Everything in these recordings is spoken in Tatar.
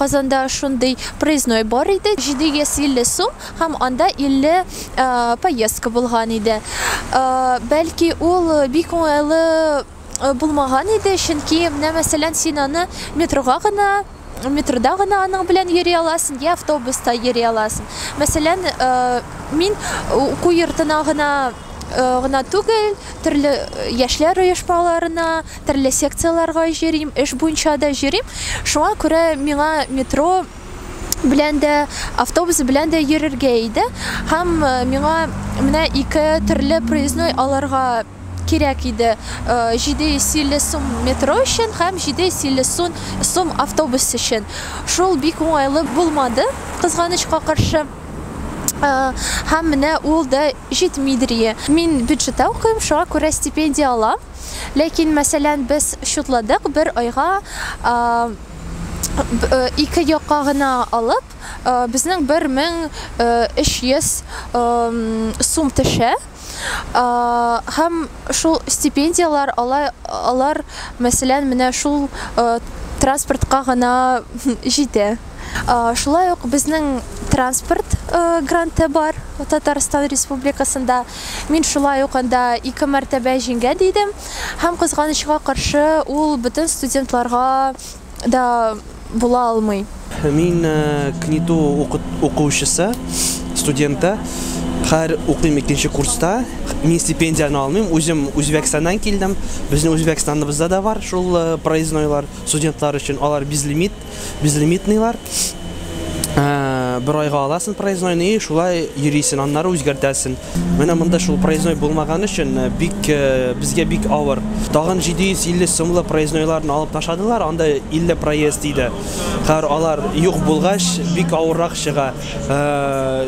Казанда шундый проездной бар иде, 750 сум һәм анда 50 поездка булган иде. Бәлки ул бик уңайлы булмаган иде, чөнки менә мәсәлән син аны метрога гына метрода гына аның белән йөри аласың, я автобуста йөри аласың. Мәсәлән, мин уку йортына гына түгел, төрле яшьләр оешмаларына, төрле секцияләргә йөрим, эш буенча да йөрим. Шуңа күрә миңа метро белән дә, автобус белән дә йөрергә иде. Һәм миңа менә ике төрле проездной алырга кирәк иде. 750 сум метро өчен һәм 750 сум автобус өчен. Шул бик уңайлы булмады, кызганычка каршы. Һәм менә ул да җитмидер. Мин бюджетта укыйм, шуңа күрә стипендия алам. Ләкин, мәсәлән, без счетладык бер айга ике якка гына алып, безнең 1300 сум төшә. Һәм шул стипендияләр алар, мәсәлән, менә шул транспортка гына җитә. Шулай ук безнең транспорт гранты бар Татарстан Республикасында. Мин шулай ук анда ике мәртәбә җиңгән идем. Һәм кызганычка каршы ул бөтен студентларга да була алмый. Мин КНИТУ укучысы, студенты. Хәзер укыйм икенче курста. Мин стипендияне алмыйм. Үзем Үзбәкстаннан килдем. Безнең Үзбәкстаныбызда да бар шул проезднойлар студентлар өчен. Алар безлимит, безлимитныйлар. Бер айга аласың проезднойны и шулай йөрисең, аннары үзгәртәсең. Менә монда шул проездной булмаган өчен бик безгә бик авыр. Тагын 750 сумлы проезднойларны алып ташладылар, анда 50 проезд иде. Хәзер алар юк булгач, бик авыррак чыга.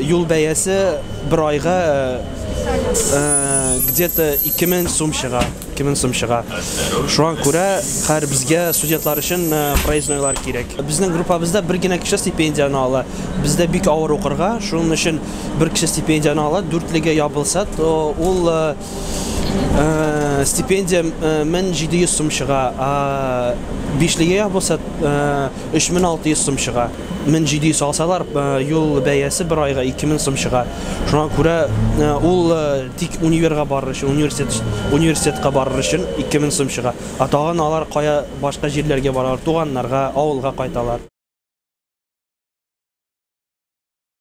Юл бәясе бер айга где-то 2000 сум чыга. 2000 сум чыга. Шуңа күрә хәзер безгә студентлар өчен проезднойлар кирәк. Безнең группабызда бер генә кеше стипендияне ала. Бездә бик авыр укырга, шуның өчен бер кеше стипендияне ала, дүртлегә ябылса, то ул стипендия 1700 сум чыга. Бишлегә ябылса, 3600 сум чыга. 1700 алсалар, юл бәясе бер айга 2000 сум чыга. Шуңа күрә ул тик универга барыр өчен, университетка барыр өчен 2000 сум чыга. А тагын алар кая башка җирләргә баралар, туганнарга, авылга кайталар.